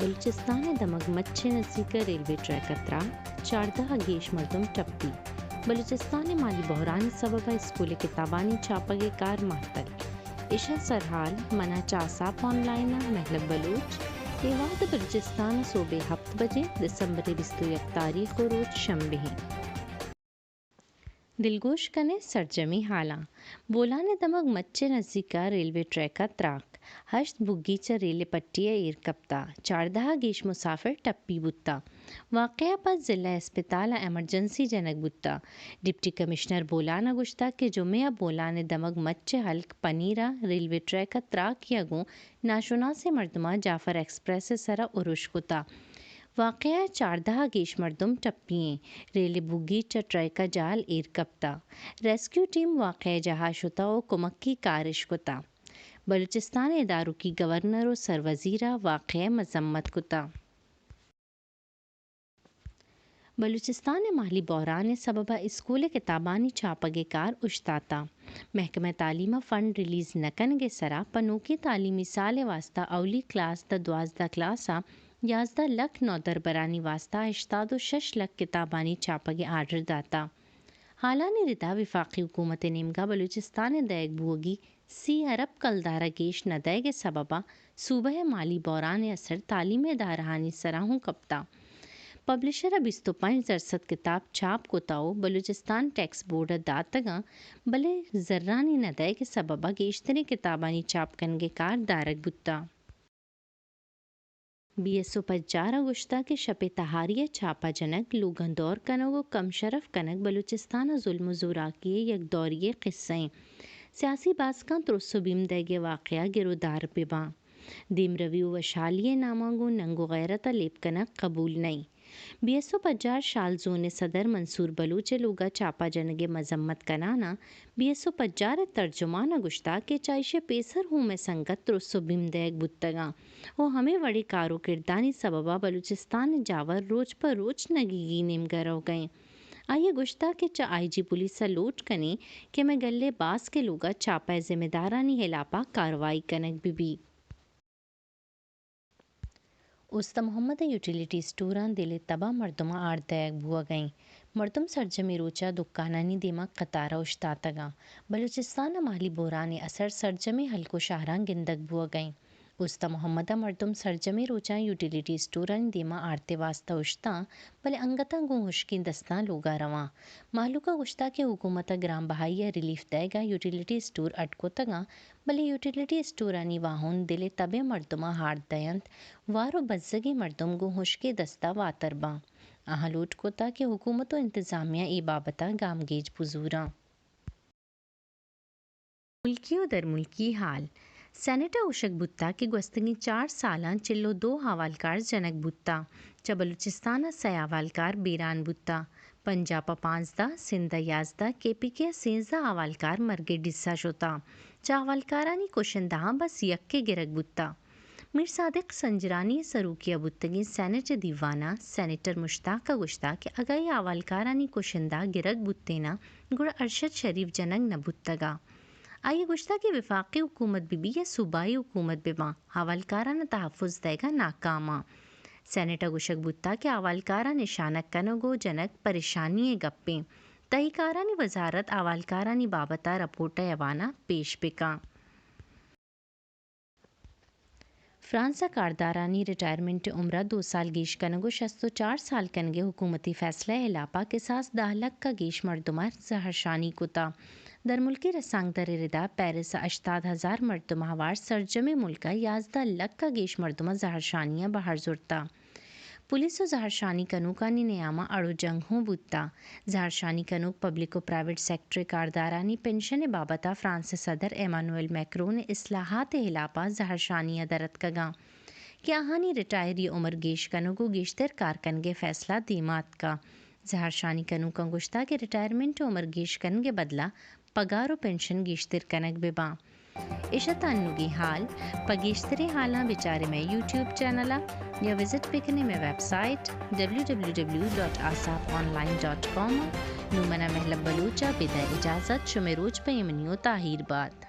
بلوچستان ءِ دمگ مچ ءِ نزیک ءَ ریلوے ٹریک ءَ تراک، چاردہ ءَ گیش مردم ٹپی۔ بلوچستان ءَ مالی بحران ءِ سبب ءَ اسکول ءِ کتابانی چاپگ ءِ کار مہتل۔ ایش ءِ سرحال منا چہ آساپ آن لائن ءَ مہلب بلوچ۔ اے وہد ءَ بلوچستان ءَ سہب ءِ ہپت بجے، دسمبر ءِ بیست ءُ یک تاریخ ءُ روچ شنبے ایں۔ دلگوش کن ئے سرجمیں ہالاں۔ بولان ءِ دمگ مچ ءِ نزیک ءَ ریلوے ٹریک ءَ تراک، ہشت بگی چہ ریل ءِ پٹی ءَ ایر کپتہ، چاردہ ءَ گیش مسافر ٹپی بوتہ۔ واقعہ ءَ پد ضلع اسپتال ءَ ایمرجنسی جنگ بوتہ۔ ڈپٹی کمشنر بولان ءَ گوشتہ کہ جمعہ ءَ بولان ءِ دمگ مچ ءِ ہلک پنیر ءَ ریلوے ٹریک ءَ تراک ءَ گوں ناشناسیں مردماں جعفر ایکسپریس ءِ سرا ارش کتہ۔ واقعہ ءَ چاردہ ءَ گیش مردم ٹپی ایں۔ ریل ءِ بگی چہ ٹریک ءَ جہل ایر کپتہ۔ ریسکیو ٹیم واقعہ جاہ ءَ شتہ ءُ کمکی کار اش کتہ۔ بلوچستان ءِ ادارکی گورنر ءُ سروزیر ءَ واقعہ ءِ مذمت کتہ۔ بلوچستان ءَ مالی بحران ءِ سبب ءَ اسکول ءِ کتابانی چاپگ ءِ کار اوشتاتہ۔ محکمہ تعلیم ءَ فنڈ ریلیز نہ کنگ ءِ سرا پہ نوکیں تعلیمی سال ءِ واستہ اولی کلاس تا دوازدہ کلاس ءَ یازدہ لکھ نودربرانی واستہ ہشتاد ءُ شش لکھ کتابانی چاپگ ءِ آرڈر داتہ۔ ہالانی ردا وفاقی حکومت ءِ نیمگا بلوچستان ءَ دئیگ بوگی سی ارب کلدار ءَ گیش نہ دئیگ ءِ سبب ءَ صوبہ ءِ مالی بحران ءِ اثر تعلیم ءِ ادارہانی سرا ہوں کپتہ۔ پبلشر ءَ بیست ءُ پنچ درسد کتاب چاپ کتہ ءُ بلوچستان ٹیکس بورڈ ءَ داتگاں، بلے زرانی نہ دئیگ ءِ سبب ءَ گیشتریں کتابانی چاپ کنگ ءِ کار دارگ بوتہ۔ بی ایس او پجار ءَ گوشتہ کہ شپ ءِ تہاری ءَ چاپہ جنگ، لوگاں دور کنگ ءُ کم شرف کنگ بلوچستان ءَ ظلم ءُ زوراکی ءِ یک دوری ءِ قصہ ایں۔ سیاسی باسکاں ترس ءُ بیم دئیگ ءِ واقعہ گرودار بہ باں۔ دیمروی ءُ وشھالی ءِ ناماں گوں ننگ ءُ غیرت ءَ لیب کنگ قبول نہ ایں۔ بی ایس او پجار شال زون ءِ صدر منصور بلوچ ءِ لوگ ءَ چاپہ جنگ ءِ مذمت کنان ءَ بی ایس او پجار ءِ ترجمان ءَ گوشتہ کہ چہ ایشی ءَ پیسر ہوں مئے سنگت ترس ءُ بیم دئیگ بوتگاں ءُ ہمے وڑیں کار ءُ کردانی سبب ءَ بلوچستان ءِ جاور روچ پہ روچ نگیگی نیمگ ءَ روگ ءَ ایں۔ آئی ءَ گوشتہ کہ چہ آئی جی پولیس ءَ لوٹ کنیں کہ مئے گل ءِ باسک ءِ لوگ ءَ چاپہ ءِ ذمہ دارانی ہلاپ ءَ کاروائی کنگ بہ بیت۔ اوست محمد ءِ یوٹیلیٹی اسٹوراں دل ءِ تب ءَ مردماں آرت دئیگ بوگ ءَ ایں۔ مردم سرجمیں روچ ءَ دکانانی دیم ءَ قطار ءَ اوشتاتگ اَں۔ بلوچستان ءَ مالی بحران ءِ اثر سرجمیں ہلک ءُ شہراں گندگ بوگ ءَ ایں۔ اوست محمد ءَ مردم سرجمیں روچاں یوٹیلیٹی اسٹورانی دیم ءَ آرت ءِ واستہ اوشتاں، بلے انگتاں گوں ہشکیں دستاں لوگ ءَ رواں۔ مہلوک ءَ گوشتگ کہ حکومت ءَ گران بہائی ءَ ریلیف دئیگ ءَ یوٹیلیٹی اسٹور اڈ کتگ اَں، بلے یوٹیلیٹی اسٹورانی واہند دل ءِ تب ءِ مردماں آرت دئینت، وار ءُ بزگیں مردم گوں ہشکیں دست ءَ واتر باں۔ آہاں لوٹ کتگ کہ حکومت ءُ انتظامیہ اے بابت ءَ گامگیج بزوراں۔ ملکی ءُ درملکی ہال۔ سینیٹ ءَ گوشگ بوتگ کہ گوستگیں چار سالاں چل ءُ دو احوالکار جنگ بوتگ۔ چہ بلوچستان ءَ سئے احوالکار بیران بوتگ۔ پنجاب ءَ پانزدہ، سندھ ءَ یازدہ، کے پی کے ءَ سیزدہ احوالکار مرگ ءِ ڈیسا شتگ۔ چہ احوالکارانی کشندہاں بس یکے گرگ بوتگ۔ میر صادق سنجرانی ءِ سروکی ءَ بوتگیں سینیٹ ءِ دیوان ءَ سینیٹر مشتاق ءَ گوشتگ کہ اگاں اے احوالکارانی کشندہ گرگ بوتیناں، گڑا ارشد شریف جنگ نہ بوتگ ءَ۔ آئی ءَ گوشتگ کہ وفاقی حکومت بہ بی یا صوبائی حکومت بہ باں، احوالکاران ءَ تحفظ دئیگ ءَ ناکام آں۔ سینیٹ ءَ گوشگ بوتگ کہ احوالکاراں نشانگ کنگ ءُ جنگ پریشانی ءِ گپے۔ تہی کارانی وزارت احوالکارانی بابت ءَ رپورٹ ءِ ایوان ءَ پیش بہ کن۔ فرانس ءَ کاردارانی ریٹائرمنٹ ءِ عمر ءَ دو سال گیش کنگ ءُ شست ءُ چار سال کنگ ءِ حکومتی فیصلہ ءِ ہلاپ ءَ کساس دہ لکھ ءَ گیش مردم ءَ زہرشانی کتگ۔ درملکی رسانکدر ءِ ردا پیرس ءَ ہشتاد ہزار مردم ءَ ہوار سرجمیں ملک ءَ یازدہ لکھ ءَ گیش مردم ءَ زہرشانی ءَ بہر زرتگ۔ پولیس ءُ زہرشانی کنوکانی نیام ءَ اڑ ءُ جنگ ہوں بوتگ۔ زہرشانی کنوک پبلک ءُ پرائیویٹ سیکٹر ءِ کاردارانی پنشن ءِ بابت ءَ فرانس ءِ صدر ایمانوئل میکرون ءِ اصلاحات ءِ ہلاپ ءَ زہرشانی ءَ در اتکگ اَں کہ آہانی ریٹائری ءِ عمر گیش کنگ ءُ گیشتر کار کنگ ءِ فیصلہ دیم ءَ اتکگ۔ زہرشانی کنوکاں گوشتگ کہ ریٹائرمنٹ ءِ عمر گیش کنگ ءِ بدل ءَ پگار ءُ پنشن گیشتر کنگ بہ باں۔ اش ات انوگیں ہال۔ پہ گیشتریں ہالاں بچارے مئے یوٹیوب چینل ءَ یا وزٹ بکنے مئے website W W W dot Asap online dot com ءَ۔ نوں منا مہلب بلوچ ءَ بدئے اجازت، شمئے روچ پہ ایمنی ءُ تاہیر بات۔